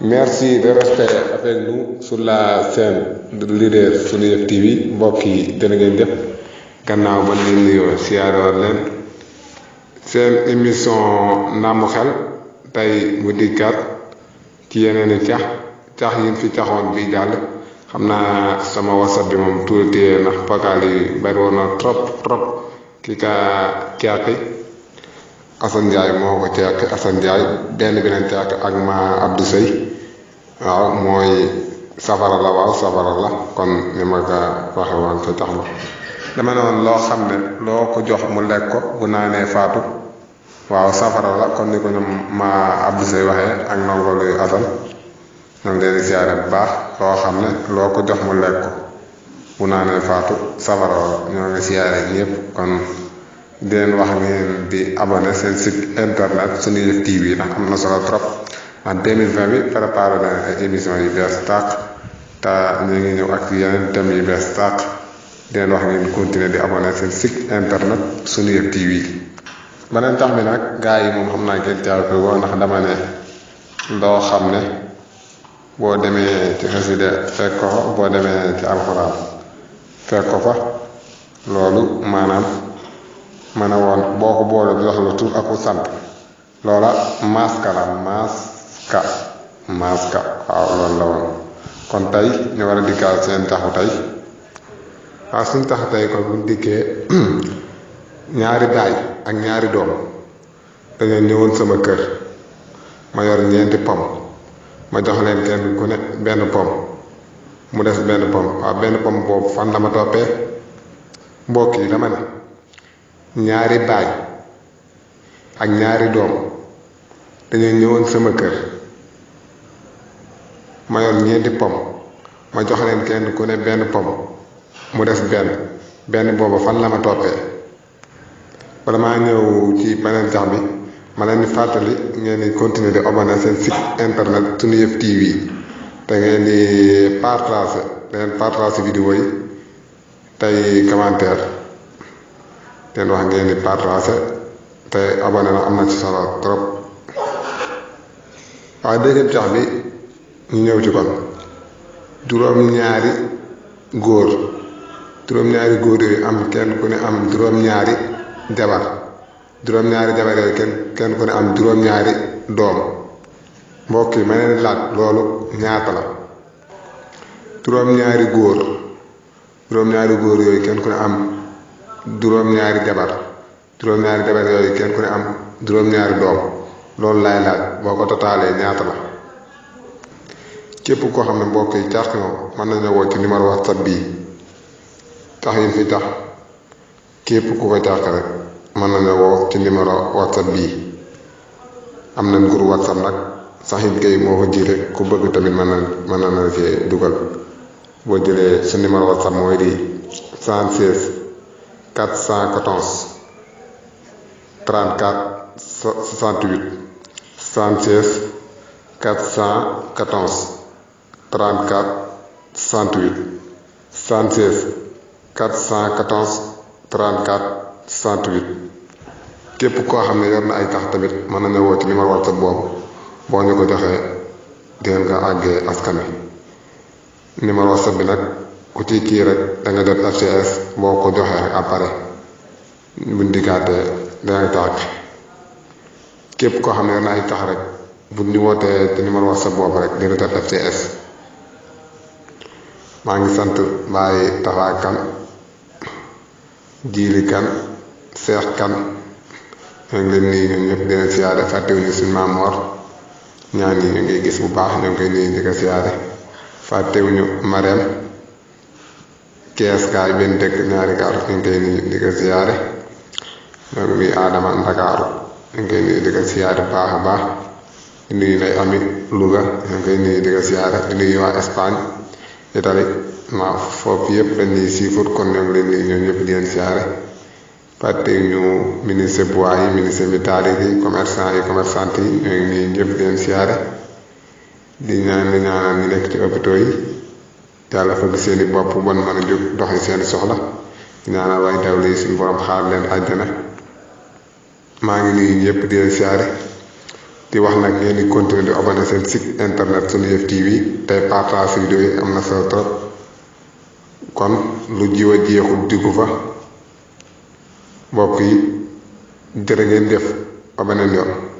Merci de rester avec nous sur la chaîne de leader Seneweb TV mbokk yi dana ngeen def gannaaw ba leen nuyoo siyaaroon leen seen émission Ndambu Xel tey mu dikkaat ci yeneen i cax yi fi caxoon bi jàll xam naa sama whatsapp bi moom tuuti ndax vocal yi bari woon na trop ki ka caaqi Assane Ndiaye moo ko caaqi Assane Ndiaye benn beneen caaqi ak ma Abdou Seye waaw mooy safara la kon ni ma ko waxe woon ca tax ba dama ne woon loo xam ne loo ko jox mu lekk ko bu naanee faatu waaw safara la kon ni ko ñoom ma Abdou Seye waxee ak ndongo luy Assane ñoo ngi leen di siyaare bu baax loo xam ne loo ko jox mu lekk ko bu naanee faatu safara la ñoo ngi siyaare ñëpp kon di leen wax ngeen di abonné seen site internet Seneweb TV ndax am na solo trop en 2020 bi préparé na ay émissions yu bees tàq te ñu ngi ñëw ak yeneen thèmes yu bees tàq di leen wax ngeen continuer di abonné seen site internet Seneweb TV. beneen tax bi nag gars yi moom xam naa ngeen teew ko woo ndax dama ne loo xam ne boo demee ci xasida fekk ko fa boo demee ci alxuraan fekk ko fa loolu maanaam ma ne woon boo ko boole bi wax la tur ak sant loola maska waaw loolu la woon kon tey ñu war a dikkaal seen taxu tey waaw suñ taxu tey kon buñ dikkee ñaari baay ak ñaari doom dañoo ñëwoon sama kër ma yor 4 pom ma jox leen kenn ku ne benn pom mu des benn pom waaw benn pom boobu fan la ma toppee mbokk yi dama ne ñaari baay ak ñaari doom dañoo ñëwoon sama kër ma yor 4 pom ma jox leen kenn ku ne benn pom mu des benn booba fan la ma toppee bala maa ñëw ci beneen sax bi ma leen di fàttali ngeen di continuer di abonné seen site internet Seneweb TV te ngeen di partage vidéo yi tey commentaire teen wax ngeen di partage te abonné na am na ci solo trop waaye deuxième cax bi ñu ñëw ci kon juróom-ñaari góor yooyu am kenn ku ne am juróom-ñaari jabar yooyu kenn ku ne am juróom-ñaari doom mbokk yi ma leen laaj loolu ñaata la juróom-ñaari góor yooyu kenn ku ne am juróom-ñaari jabar yooyu kenn ku ne am juróom-ñaari doom loolu laay laaj boo ko totaalee ñaata la képp koo xam ne mbokk yi carte nga mën nañu woo ci numéro whatsapp bii tax yi fi tax képp ku ko carte rek mën nañu woo ci numéro whatsapp bii am nañ groupe whatsapp nag Saxit Gueye moo ko jiite ku bëgg tamit mën na la cee dugal boo jëlee sa numéro whatsapp mooy di 76 414 34 68 76 414 34 68 76 414 34 68 képp koo xam ne yor na ay tax tamit mën nañu woo ci numéro WhatsApp boobu boo ñu ko joxee dinañ ko àggee askan wi numéro WhatsApp bi nag ku ci kii rek da nga jot FCS boo ko joxee rek après buñ diggaatee dinañ tàgg képp koo xam ne yor na ay tax rek buñ ñu wootee ci numéro WhatsApp boobu rek dina jot FCS maa ngi sant Baye Tafa Kan Jiili Kan Seex Kan ñoo ngi leen nii ñun ñëpp dina siyaare fàttewuñu suñu Maam Mor ñaan yi ñu ngi gis bu baax ñoo ngi koy nii di ko siyaare fàttewuñu Mariam Kees kaay benn dëkk ñaari gaar ñu ngi koy nii di ko siyaare ñoo ngi nuyu Adama Ndakaaru ñu ngi koy nii di ko siyaare baax a baax di nuyu lay ami Louga ñu ngi koy nii di ko siyaare di nuyu waa Espagne Italie ma foofu yëpp dañuy siifut kon ñoo ngi leen nii ñoo ñëpp di leen siyaare fàtte ñu ministre bois yi ministre métallique yi commerçante yi ñoo ngi nii ñëpp di leen siyaare di ñaanal ñu nekk ci hôpitaux yi yàlla fëgg seeni bopp bon mën a jóg doxi seeni soxla ñaanal way dawlu yi suñu borom xaar leen àjjana maa ngi nuyu ñëpp di leen siyaare di wax nag ngeen di continuer di abonné seen site internet Seneweb TV tey partage vidéo yi am na solo trop kon lu jiw a jeexul diggu fa mbokk yi jërë ngeen def ba beneen yoon.